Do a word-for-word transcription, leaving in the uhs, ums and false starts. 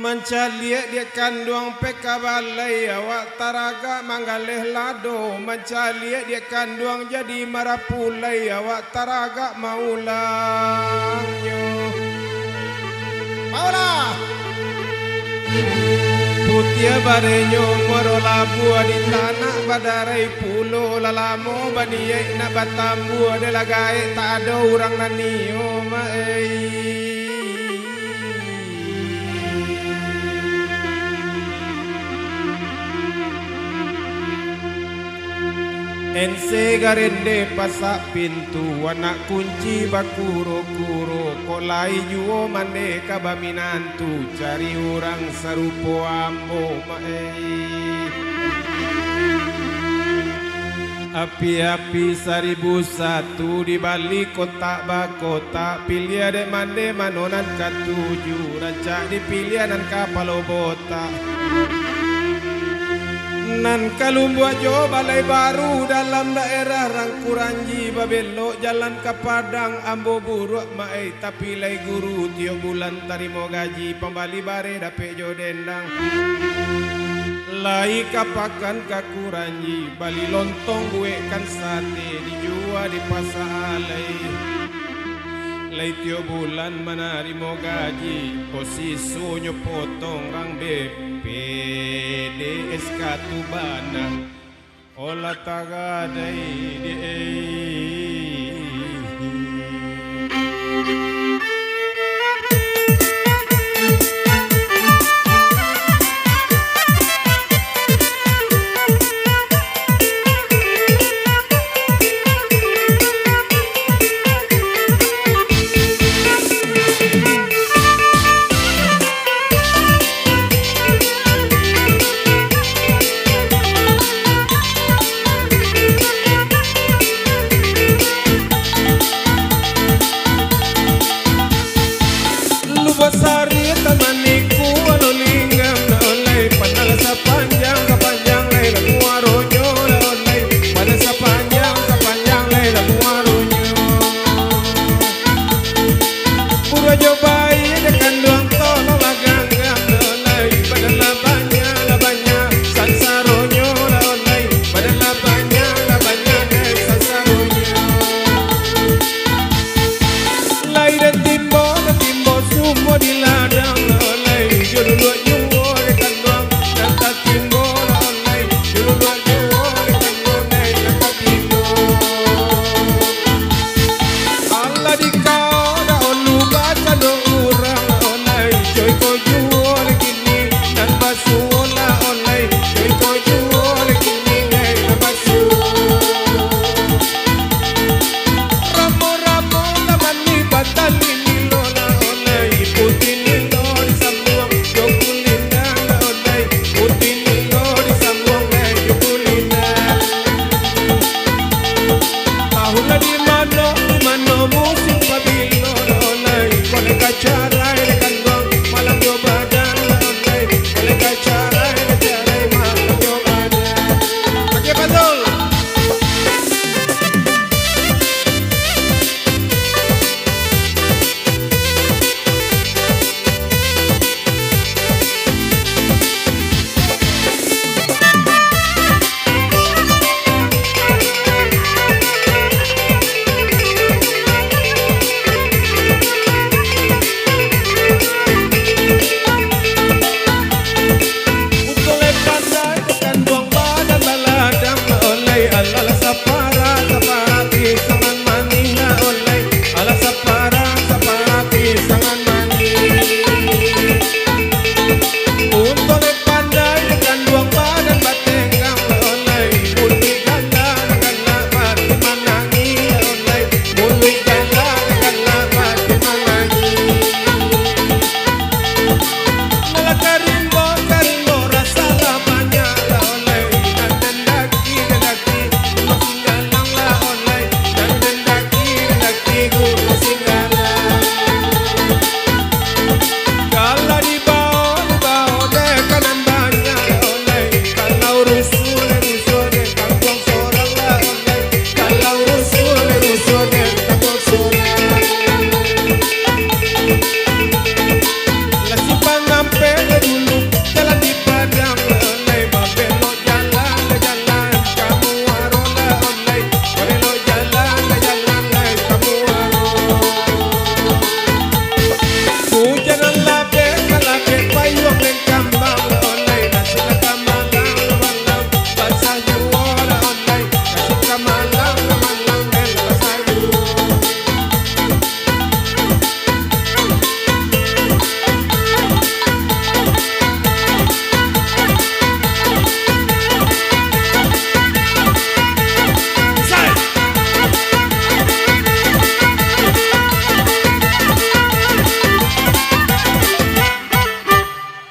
Mancaliak diak kanduang peka balai, awak taragak manggaleh lado. Mancaliak diak kanduang jadi marapulai, awak taragak maulangnyo. Maulah! Putiah barenyo muaro labuah, di tanak badarai pulo, lalamo baniaik nak batambuah, dek lah gaek tak ado urang nan nio, mak ei. Ense garende pasak pintu, anak kunci bakuro-kuro, kok lai juo mande ka baminantu, cari urang sarupo ambo, mak ei. Api-api saribu satu dibali kotak bakotak, piliah dek mande mano nan katuju, rancak dipiliah nan kapalo botak. Nan ka lumbuak jo balai baru, dalam daerah Rangkuranji, babelok jalan ka Padang, ambo buruak mak ei, tapi lai guru tiok bulan tarimo gaji, pambali bareh dapek jo dendang. Lai ka pakan ka Kuranji, bali lontong buekkan sate, dijua di pasa alai. Lai tiok bulan manarimo gaji, ko sisonyo potong rang B P D S K tu bana. Olah tagadai di ei.